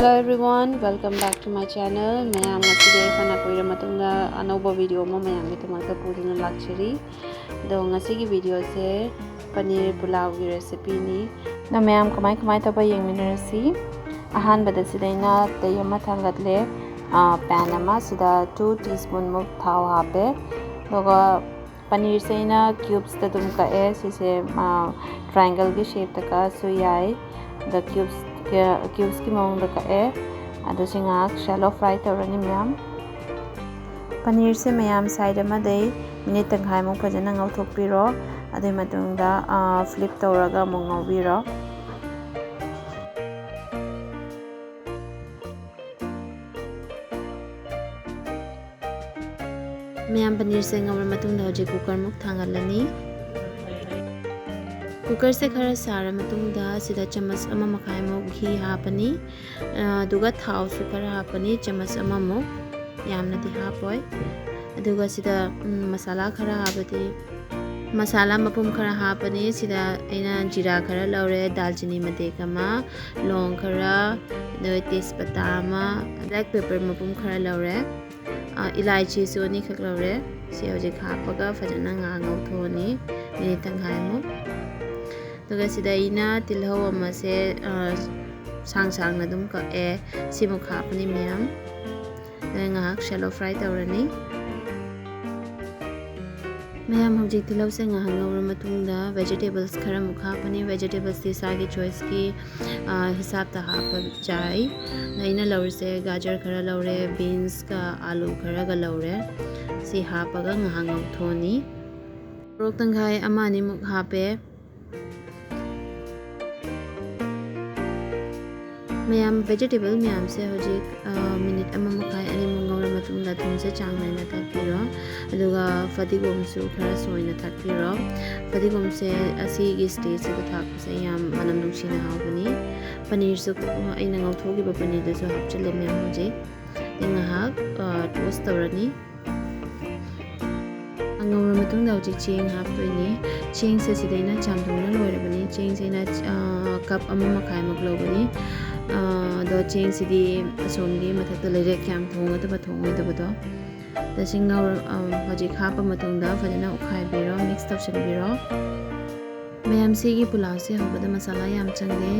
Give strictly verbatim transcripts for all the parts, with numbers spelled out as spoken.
Hello everyone, welcome back to my channel. ꯃꯌꯥꯝ, ꯉꯁꯤꯗꯤ ꯑꯩ ꯐꯅ ꯀꯨꯏꯔ ꯃꯇꯨꯡꯗ ꯑꯅꯧꯕ ꯚꯤꯗꯤꯑꯣ ꯑꯃ ꯃꯌꯥꯝꯒꯤꯗꯃꯛꯇ ꯄꯨꯗꯨꯅ ꯂꯥꯛꯆꯔꯤ꯫ ꯑꯗꯣ ꯉꯁꯤꯒꯤ ꯚꯤꯗꯤꯑꯣꯁꯦ ꯄꯅꯤꯔ ꯄꯨꯂꯥꯎꯒꯤ ꯔꯦꯁꯤꯄꯤꯅꯤ꯫ ꯑꯗꯣ ꯃꯌꯥꯝ, ꯀꯃꯥꯏ ꯀꯃꯥꯏ ꯇꯧꯕ ꯌꯦꯡꯃꯤꯟꯅꯔꯁꯤ꯫ ꯑꯍꯥꯟꯕꯗ ꯁꯤꯗ ꯑꯩꯅ ꯇꯩ ꯑꯃ ꯊꯥꯡꯒꯠꯂꯦ꯫ ꯄꯦꯟ ꯑꯃ, ꯁꯤꯗ ꯇꯨ ꯇꯤ ꯁ꯭ꯄꯨꯟꯃꯨꯛ ꯊꯥꯎ ꯍꯥꯞꯄꯦ꯫ ꯑꯗꯨꯒ ꯄꯅꯤꯔꯁꯦ ꯑꯩꯅ ꯀ꯭ꯌꯨꯕꯁꯇ ꯑꯗꯨꯝ ꯀꯛꯑꯦ꯫ ꯁꯤꯁꯦ ꯇ꯭ꯔꯥꯏꯡꯒꯜꯒꯤ ꯁꯦꯞꯇ ꯀꯛꯑꯁꯨ ꯌꯥꯏ꯫ ꯑꯗ ꯀ꯭ꯌꯨꯕꯁ ꯀ꯭ꯌꯨꯕꯁꯀꯤ ꯃꯑꯣꯡꯗ ꯀꯛꯑꯦ꯫ ꯑꯗꯣ ꯁꯤ ꯉꯥꯏꯍꯥꯛ ꯁꯦꯂꯣ ꯐ꯭ꯔꯥꯏ ꯇꯧꯔꯅꯤ ꯃꯌꯥꯝ꯫ ꯄꯅꯤꯔꯁꯦ ꯃꯌꯥꯝ ꯁꯥꯏꯗ ꯑꯃꯗꯩ ꯃꯤꯅꯤꯠ ꯇꯪꯈꯥꯏꯃꯨꯛ ꯐꯖꯅ ꯉꯧꯊꯣꯛꯄꯤꯔꯣ꯫ ꯑꯗꯨꯒꯤ ꯃꯇꯨꯡꯗ ꯐ꯭ꯂꯤꯞ ꯇꯧꯔꯒ ꯑꯃꯨꯛ ꯉꯧꯕꯤꯔꯣ꯫ ꯃꯌꯥꯝ, ꯄꯅꯤꯔꯁꯦ ꯉꯧꯔ ꯃꯇꯨꯡꯗ ꯍꯧꯖꯤꯛ ꯀꯨꯀꯔꯃꯨꯛ ꯊꯥꯡꯒꯠꯂꯅꯤ꯫ ꯀꯨꯀꯔꯁꯦ ꯈꯔ ꯁꯥꯔ ꯃꯇꯨꯡꯗ ꯁꯤꯗ ꯆꯃꯁ ꯑꯃ ꯃꯈꯥꯏꯃꯨꯛ ꯘꯤ ꯍꯥꯞꯄꯅꯤ꯫ ꯑꯗꯨꯒ ꯊꯥꯎꯁꯨ ꯈꯔ ꯍꯥꯞꯄꯅꯤ, ꯆꯃꯁ ꯑꯃꯃꯨꯛ, ꯌꯥꯝꯅꯗꯤ ꯍꯥꯞꯄꯣꯏ꯫ ꯑꯗꯨꯒ ꯁꯤꯗ ꯃꯁꯥꯂꯥ ꯈꯔ ꯍꯥꯞꯄꯗꯤ, ꯃꯁꯥꯂꯥ ꯃꯄꯨꯝ ꯈꯔ ꯍꯥꯞꯄꯅꯤ꯫ ꯁꯤꯗ ꯑꯩꯅ ꯖꯤꯔꯥ ꯈꯔ ꯂꯧꯔꯦ, ꯗꯥꯜꯆꯤꯅꯤ ꯃꯇꯦꯛ ꯑꯃ, ꯂꯣꯡ ꯈꯔ, ꯑꯗꯨꯒ ꯇꯦꯖꯄꯇꯥ ꯑꯃ, ꯕ꯭ꯂꯦꯛ ꯄꯦꯄꯔ ꯃꯄꯨꯝ ꯈꯔ ꯂꯧꯔꯦ꯫ ꯏꯂꯥꯏꯆꯤꯁꯨ ꯑꯅꯤꯈꯛ ꯂꯧꯔꯦ꯫ ꯁꯤ ꯍꯧꯖꯤꯛ ꯍꯥꯞꯄꯒ ꯐꯖꯅ ꯉꯥꯏꯍꯥꯛ ꯉꯧꯊꯣꯛꯑꯅꯤ, ꯃꯤꯅꯤꯠ ꯇꯪꯈꯥꯏꯃꯨꯛ꯫ ꯑꯗꯨꯒ ꯁꯤꯗ ꯑꯩꯅ ꯇꯤꯜꯍꯧ ꯑꯃꯁꯦ ꯁꯥꯡ ꯁꯥꯡꯅ ꯑꯗꯨꯝ ꯀꯛꯑꯦ꯫ ꯁꯤꯃꯨꯛ ꯍꯥꯞꯄꯅꯤ ꯃꯌꯥꯝ꯫ ꯑꯗꯨꯒ ꯉꯥꯏꯍꯥꯛ ꯁꯦꯂꯣ ꯐ꯭ꯔꯥꯏ ꯇꯧꯔꯅꯤ꯫ ꯃꯌꯥꯝ, ꯍꯧꯖꯤꯛ ꯇꯤꯜꯍꯧꯁꯦ ꯉꯥꯏꯍꯥꯛ ꯉꯧꯔ ꯃꯇꯨꯡꯗ ꯚꯦꯖꯤꯇꯦꯕꯜꯁ ꯈꯔꯃꯨꯛ ꯍꯥꯞꯄꯅꯤ꯫ ꯚꯦꯖꯤꯇꯦꯕꯜꯁꯀꯤ ꯏꯁꯥꯒꯤ ꯆꯣꯏꯁꯀꯤ ꯍꯤꯁꯥꯞꯇ ꯍꯥꯞꯄ ꯌꯥꯏ꯫ ꯑꯩꯅ ꯂꯧꯔꯤꯁꯦ ꯒꯥꯖꯔ ꯈꯔ ꯂꯧꯔꯦ, ꯕꯤꯟꯁꯀ ꯑꯥꯂꯨ ꯈꯔꯒ ꯂꯧꯔꯦ꯫ ꯁꯤ ꯍꯥꯞꯄꯒ ꯉꯥꯏꯍꯥꯛ ꯉꯧꯊꯣꯛꯑꯅꯤ꯫ ꯃꯣꯔꯣꯛ ꯇꯪꯈꯥꯏ ꯑꯃ ꯑꯅꯤꯃꯨꯛ ꯍꯥꯞꯄꯦ꯫ ꯃꯌꯥꯝ, ꯚꯦꯖꯤꯇꯦꯕꯜ ꯃꯌꯥꯝꯁꯦ ꯍꯧꯖꯤꯛ ꯃꯤꯅꯤꯠ ꯑꯃ ꯃꯈꯥꯏ ꯑꯅꯤꯃꯨꯛ ꯉꯧꯔ ꯃꯇꯨꯡꯗ ꯊꯨꯝꯁꯦ ꯆꯥꯡ ꯅꯥꯏꯅ ꯊꯥꯛꯄꯤꯔꯣ꯫ ꯑꯗꯨꯒ ꯐꯗꯤꯒꯣꯝꯁꯨ ꯈꯔ ꯁꯣꯏꯅ ꯊꯥꯛꯄꯤꯔꯣ꯫ ꯐꯗꯤꯒꯣꯝꯁꯦ ꯑꯁꯤꯒꯤ ꯁ꯭ꯇꯦꯖꯁꯤꯗ ꯊꯥꯛꯄꯁꯦ ꯌꯥꯝ ꯃꯅꯝ ꯅꯨꯡꯁꯤꯅ ꯍꯥꯎꯕꯅꯤ꯫ ꯄꯅꯤꯔꯁꯨ, ꯑꯩꯅ ꯉꯧꯊꯣꯛꯈꯤꯕ ꯄꯅꯤꯔꯗꯨꯁꯨ ꯍꯥꯞꯆꯤꯜꯂꯦ ꯃꯌꯥꯝ ꯍꯧꯖꯤꯛ꯫ ꯑꯩ ꯉꯥꯏꯍꯥꯛ ꯇꯣꯁ ꯇꯧꯔꯅꯤ꯫ ꯉꯧꯔ ꯃꯇꯨꯡꯗ ꯍꯧꯖꯤꯛ ꯆꯦꯡ ꯍꯥꯞꯇꯣꯏꯅꯦ꯫ ꯆꯦꯡꯁꯦ ꯁꯤꯗ ꯑꯩꯅ ꯆꯥꯝꯊꯣꯛꯅ ꯂꯣꯏꯔꯕꯅꯤ꯫ ꯆꯦꯡꯁꯦ ꯑꯩꯅ ꯀꯞ ꯑꯃ ꯃꯈꯥꯏꯃꯨꯛ ꯂꯧꯕꯅꯤ꯫ ꯑꯗꯣ ꯆꯦꯡꯁꯤꯗꯤ ꯑꯁꯣꯝꯒꯤ ꯃꯊꯛꯇ ꯂꯩꯔꯦ, ꯀꯌꯥꯝ ꯊꯣꯡꯒꯗꯕ ꯊꯣꯡꯉꯣꯏꯗꯕꯗꯣ꯫ ꯆꯦꯡ ꯉꯧꯔ-, ꯑ, ꯍꯧꯖꯤꯛ ꯍꯥꯞꯄ ꯃꯇꯨꯡꯗ ꯐꯖꯅ ꯑꯣꯠꯈꯥꯏꯕꯤꯔꯣ, mix ꯇꯧꯁꯤꯟꯕꯤꯔꯣ꯫ ꯃꯌꯥꯝ, ꯁꯤꯒꯤ ꯄꯨꯂꯥꯎꯁꯦ ꯍꯧꯕꯗ ꯃꯁꯥꯂꯥ ꯌꯥꯝ ꯆꯪꯗꯦ꯫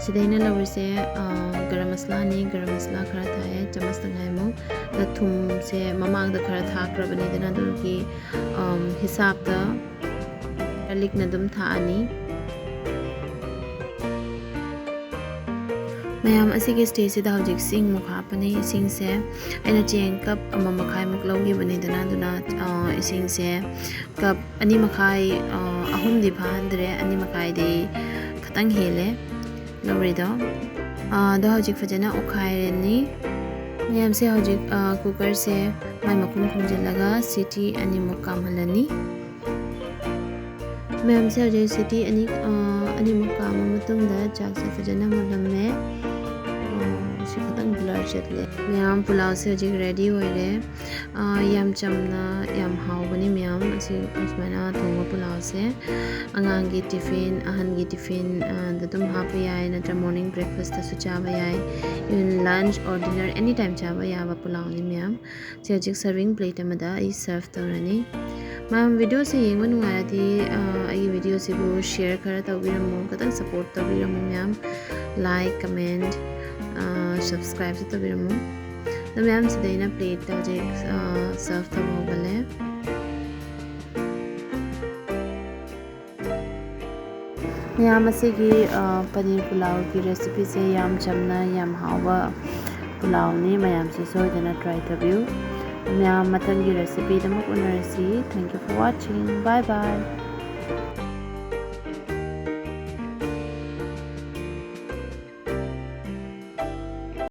ꯁꯤꯗ ꯑꯩꯅ ꯂꯧꯔꯤꯁꯦ, ꯑ, ꯒꯔꯝ ꯃꯁꯥꯂꯥꯅꯤ, ꯒꯔꯝ ꯃꯁꯥꯂꯥ ꯈꯔ ꯊꯥꯛꯑꯦ, ꯆꯃꯁ ꯇꯪꯈꯥꯏꯃꯨꯛ꯫ ꯑꯗ ꯊꯨꯝꯁꯦ ꯃꯃꯥꯡꯗ ꯈꯔ ꯊꯥꯛꯈ꯭ꯔꯕꯅꯤꯗꯅ, ꯑꯗꯨꯒꯤ, ꯑꯝ, ꯍꯤꯁꯥꯞꯇ ꯈꯔ ꯂꯤꯛꯅ ꯑꯗꯨꯝ ꯊꯥꯛꯑꯅꯤ꯫ ꯃꯌꯥꯝ, ꯑꯁꯤꯒꯤ stage ꯁꯤꯗ ꯍꯧꯖꯤꯛ ꯏꯁꯤꯡꯃꯨꯛ ꯍꯥꯞꯄꯅꯤ꯫ ꯏꯁꯤꯡꯁꯦ ꯑꯩꯅ ꯆꯦꯡ cup ꯑꯃ ꯃꯈꯥꯏꯃꯨꯛ ꯂꯧꯈꯤꯕꯅꯤꯗꯅ, ꯑꯗꯨꯅ, ꯑ, ꯏꯁꯤꯡꯁꯦ cup ꯑꯅꯤ ꯃꯈꯥꯏ, ꯑ, ꯑꯍꯨꯝꯗꯤ ꯐꯥꯍꯟꯗ꯭ꯔꯦ, ꯑꯅꯤ ꯃꯈꯥꯏꯗꯤ ꯈꯤꯇꯪ ꯍꯦꯜꯂꯦ ꯂꯧꯔꯤꯗꯣ꯫ ꯑ, ꯑꯗꯣ ꯍꯧꯖꯤꯛ ꯐꯖꯅ ꯑꯣꯠꯈꯥꯏꯔꯅꯤ꯫ ꯃꯌꯥꯝꯁꯦ ꯍꯧꯖꯤꯛ, ꯑ, cooker ꯁꯦ ꯃꯥꯏ ꯃꯈꯨꯝ ꯈꯨꯝꯖꯤꯜꯂꯒ ꯁꯤꯇꯤ ꯑꯅꯤꯃꯨꯛ ꯀꯥꯝꯍꯜꯂꯅꯤ꯫ ꯃꯌꯥꯝꯁꯦ ꯍꯧꯖꯤꯛ ꯁꯤꯇꯤ ꯑꯅꯤ, ꯑ, ꯑꯅꯤꯃꯨꯛ ꯀꯥꯝꯃ ꯃꯇꯨꯡꯗ ꯆꯥꯛꯁꯦ ꯐꯖꯅ ꯃꯨꯜꯂꯝꯃꯦ꯫ ꯑ, ꯁꯤ ꯈꯤꯇꯪ blur ꯆꯠꯂꯦ꯫ ꯃꯌꯥꯝ, ꯄꯨꯂꯥꯎꯁꯦ ꯍꯧꯖꯤꯛ ready ꯑꯣꯏꯔꯦ꯫ ꯑ, ꯌꯥꯝ ꯆꯝꯅ ꯌꯥꯝ ꯍꯥꯎꯕꯅꯤ ꯃꯌꯥꯝ꯫ ꯑꯁꯤ ꯑꯁꯨꯃꯥꯏꯅ ꯊꯣꯡꯕ ꯄꯨꯂꯥꯎꯁꯦ ꯑꯉꯥꯡꯒꯤ tiffin, ꯑꯍꯟꯒꯤ tiffin, ꯑ, ꯗ ꯑꯗꯨꯝ ꯍꯥꯞꯄ ꯌꯥꯏ, ꯅꯠꯇ꯭ꯔ morning breakfast ꯇꯁꯨ ꯆꯥꯕ ꯌꯥꯏ, even lunch or dinner any time ꯆꯥꯕ ꯌꯥꯕ ꯄꯨꯂꯥꯎꯅꯤ ꯃꯌꯥꯝ꯫ ꯁꯤ ꯍꯧꯖꯤꯛ serving plate ꯑꯃꯗ ꯑꯩ serve ꯇꯧꯔꯅꯤ꯫ ꯃꯌꯥꯝ, video ꯁꯦ ꯌꯦꯡꯕ ꯅꯨꯡꯉꯥꯏꯔꯗꯤ, ꯑ, ꯑꯩꯒꯤ video ꯁꯤꯕꯨ share ꯈꯔ ꯇꯧꯕꯤꯔꯝꯃꯨ, ꯈꯤꯇꯪ support ꯇꯧꯕꯤꯔꯝꯃꯨ ꯃꯌꯥꯝ꯫ Like, comment, ꯑ, subscribe ꯁꯨ ꯇꯧꯕꯤꯔꯝꯃꯨ꯫ ꯑꯗꯣ ꯃꯌꯥꯝ, ꯁꯤꯗ ꯑꯩꯅ plate ꯇ ꯍꯧꯖꯤꯛ, ꯑ, serve ꯇꯧꯕ ꯍꯧꯒꯠꯂꯦ꯫ ꯃꯌꯥꯝ, ꯑꯁꯤꯒꯤ, ꯑ, ꯄꯅꯤꯔ ꯄꯨꯂꯥꯎꯒꯤ recipe ꯁꯦ ꯌꯥꯝ ꯆꯝꯅ ꯌꯥꯝ ꯍꯥꯎꯕ ꯄꯨꯂꯥꯎꯅꯤ꯫ ꯃꯌꯥꯝꯁꯨ ꯁꯣꯏꯗꯅ try ꯇꯧꯕꯤꯌꯨ꯫ ꯃꯌꯥꯝ, ꯃꯊꯪꯒꯤ recipe ꯗ ꯑꯃꯨꯛ ꯎꯅꯔꯁꯤ꯫ Thank you for watching. Bye bye.